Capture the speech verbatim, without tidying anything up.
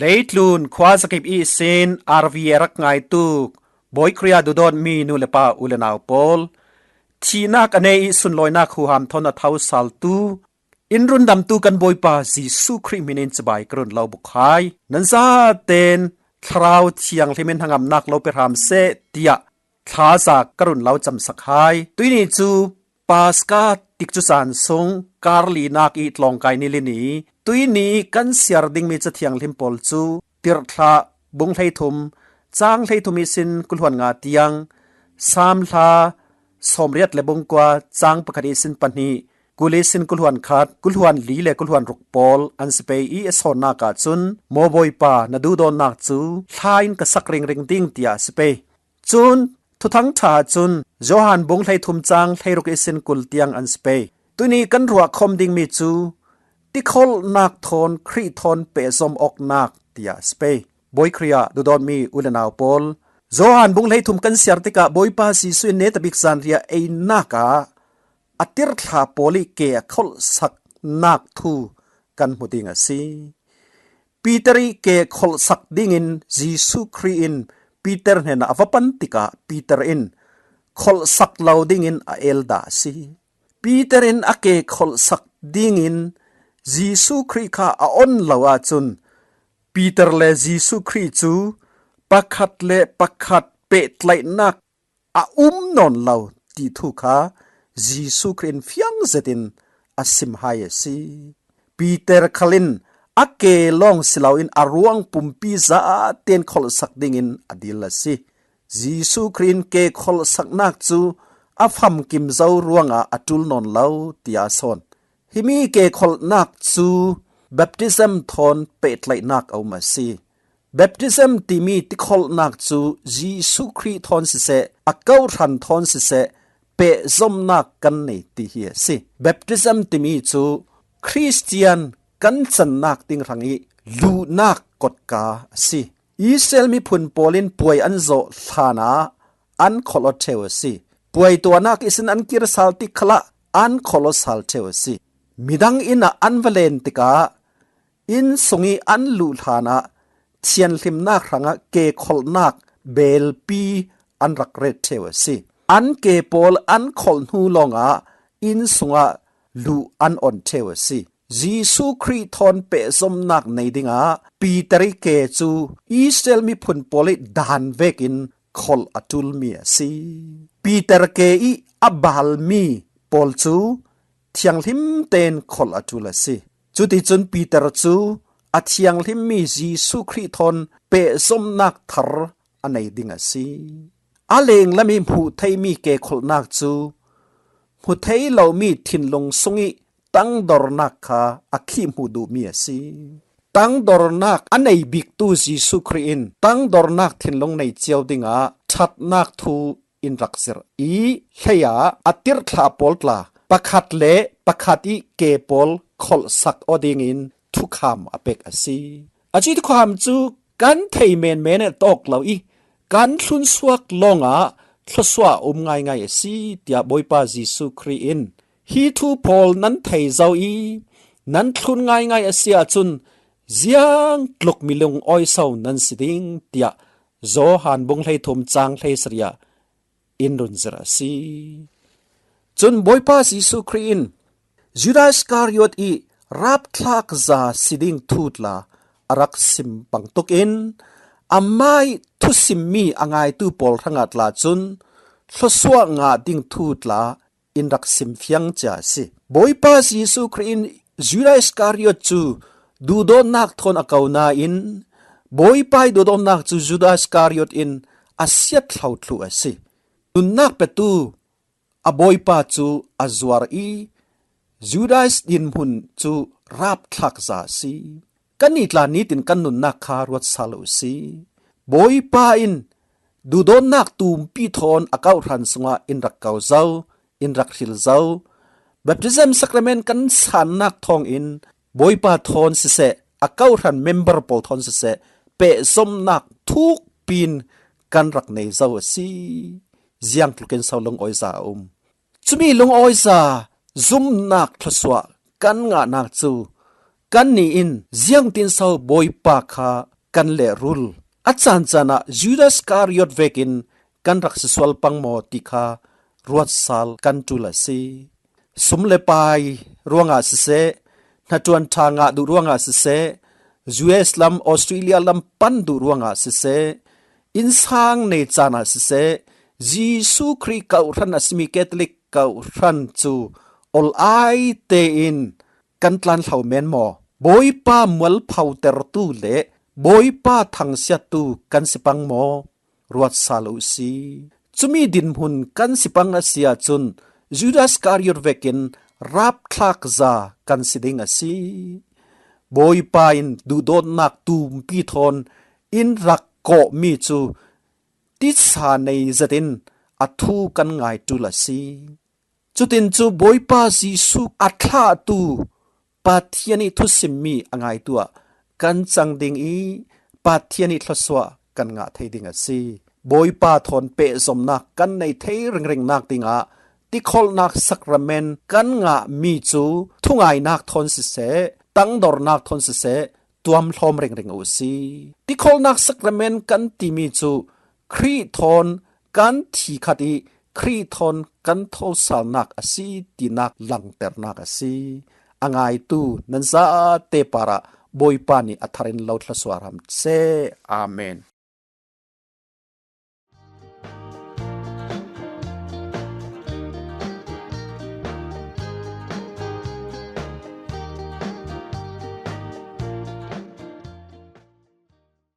Leitlun khuazakip ihsin R V A rak ngaituk Bawi Khria dudawtmi nu le pa u le nau pawl, thihnak a nei ih sunlawinak huham thawn a thausaltu, in rundamtu kan Bawipa Jesuh Khrih hminin cibai ka run lo buk hai. Nan zaten Thlarau Thianghlim in hnangamnak lo pe hram seh, tiah thlaza ka run lo camsak hai. Tuini cu Paska tikcu caan sung kar linak ih tlawngkai ni lini, tuini kan siar dingmi Ca Thianghlim pawl cu Tirhthlah bung hleithum, cang hleithum ihsin kul hluan nga tiang, Salm hla sawmriat le bung kua, cang pakhat ihsin pahnih, kul ihsin kul hluan khat, kul hluan li le kul hluan ruk pawl an si pei ih, a sawnnak ahcun, Maw Bawipa, na duhdawtnak cu hla in ka sak ringring ding, tiah a si pei. Cun Thuthang ṭha ahcun Johan bung hleithum cang hleiruk ihsin kul tiang an si pei. Tuni kan ruahkhawm dingmi cu tikholhnak thawn Khrih thawn pehzom awknak, tiah a si pei. Bawi Khria dudawtmi u le nau pawl, Johan bung hleithum kan siar tikah Bawipa Jesuh in netabik zanriah einak ah a tirhthlah pawl ih ke a kholhsaknak thu kan hmu ding a si. Peter ih ke kholhsak dingin Jesuh Khrih in Peter hnenah a va pan tikah Peter in kholhsak lo dingin a el dah a si. Peter in a ke kholhsak dingin Jesuh Khrih kha a on lo ahcun Peter le Jesuh Khrih cu pakhat le pakhat pehtlaihnak a um nawn lo ti thu kha Jesuh Khrih in fiang zetin a sim hai a si. Peter khal in a ke lawng si loin a ruang pumpi zaten kholhsak dingin a dil a si. Jesuh Khrih in ke kholhsaknak cu a famkim zo ruangah a ṭul nawn lo, tiah a sawn. Himi ke kholhnak cu baptism thawn pehtlaihnak a um a si. Baptism timi tikholhnak cu Jesuh Khrih thawn siseh, a kawhhran thawn siseh, pehzomnak kan nei ti hi a si. Baptism timi cu Khristian kan cannak ding hrangih luhnak kotka a si. Israel miphun pawl in puai an zawh hlanah an kholh aw ṭheu a si. Puai tuahnak ihsin an kir sal tik khalah an kholh aw sal ṭheu a si. Midang inn ah an va len tikah inn sungih an luh hlanah thianhlimnak hrangah ke kholhnak belpi an rak ret ṭheu a si. An ke pawl an kholh hnu lawngah inn sungah luh an on ṭheu a si. Jesuh Khrih thawn pehzomnak nei dingah Peter ih ke cu Israel miphun pawl ih daan vekin kholh a ṭulmi a si. Peter ke ih a balmi pawl cu thianghlim tein kholh a ṭul a si. Cuticun Peter cu a thianghlimmi Jesuh Khrih thawn pehzomnak thar a nei ding a si. A lenglam ih hmuh theimi ke kholhnak cu hmu thei lomi thinlung sungih tangdornak kha a khih hmuh duhmi a si. Tangdornak a nei biktu Jesuh Khrih in tangdornak thinlung nei cio dingah ṭhatnak thu in rak zirh ih, hleiah a tirhthlah pawl tla pakhat le pakhat ih ke pawl kholhsak aw dingin thukham a pek a si. A cuih thukham cu kan thei menmen a tawk lo ih kan thlunsuak lawngah thluasuah a um ngaingai a si, tiah Bawipa Jesuh Khrih in, "Hi thu pawl nan thei zo ih nan thlun ngaingai a si ahcun ziang tluk mi lungawi so nan si ding," tiah Johan bung hleithum cang hleisarih ah in run zirh a si. Cun Bawipa Jesuh Khrih in Judas Iskariot ih rapthlakza si ding thu tla a rak sim bangtuk in, amah ih thusimmi a ngaitu pawl hrangah tla cun thluasuah ngah ding thu tla in rak sim fiang cia a si. Bawipa Jesuh Khrih in Judas Iskariot cu duhdawtnak thawn a ko nain, Bawipa ih duhdawtnak cu Judas Iskariot in a siat thlo thluh a si. Nunnak petu a Bawipa cu a zuar ih Judas dinhmun cu rapthlakza a si. Kannih tla nitin kan nunnak kha ruat sal uhsi. Bawipa in duhdawtnak tumpi thawn a kawhhran sungah in rak ko zo, in rak hril zo. Baptism Sacrament kan sannak thawngin Bawipa thawn siseh, a kawhhran member pawl thawn siseh, pehzomnak thukpi in kan rak nei zo a si. Ziang tlukin so lungawiza a um? Cumi lungawiza zumhnak thluasuah kan ngahnak cu Kannih in ziangtinso Bawipa kha kan lehrul? A caan caan ah Judas Iskariot vekin kan rak si sual pang maw ti kha ruatsal kan ṭul a si. Sum le pai ruangah siseh, hnaṭuan ṭha ngah duh ruangah siseh, U S lam, Australia lam pan duh ruangah siseh, innsang nei caan ah siseh, Jesuh Khrih kawhhran a simi Catholic kawhhran cu ol ai tein kan tlanhlo men maw? Bawipa mualphotertu le Bawipa thangsiattu kan si pang maw? Ruatsal uh si. Cumi dinhmun kan si pang a si ahcun Judas Iskariot vekin rapthlakza kan si ding a si. Bawipa in duhdawtnak tumpi thawn in rak kawhmi cu tisa nei zetin a thu kan ngai ṭul a si. Cutin cu Bawipa Jesuh a thlahtu Pathian ih thusimmi a ngaitu ah kan cang ding i Pathian ih thluasuah kan ngah thei ding a si. Bawipa thawn pehzomnak kan nei thei ringringnak dingah tikholhnak sakrament kan ngahmi cu thungainak thawn siseh, tangdornak thawn siseh, tuamhlawm ringring uh si. Tikholhnak sakrament kan timi cu Khrih thawn kan thi khat i Khrih thawn kan thosalnak a si tinak langternak a si. A ngaitu nan zate parah Bawipa nih a thar in lo thluasuah hram seh. Amen.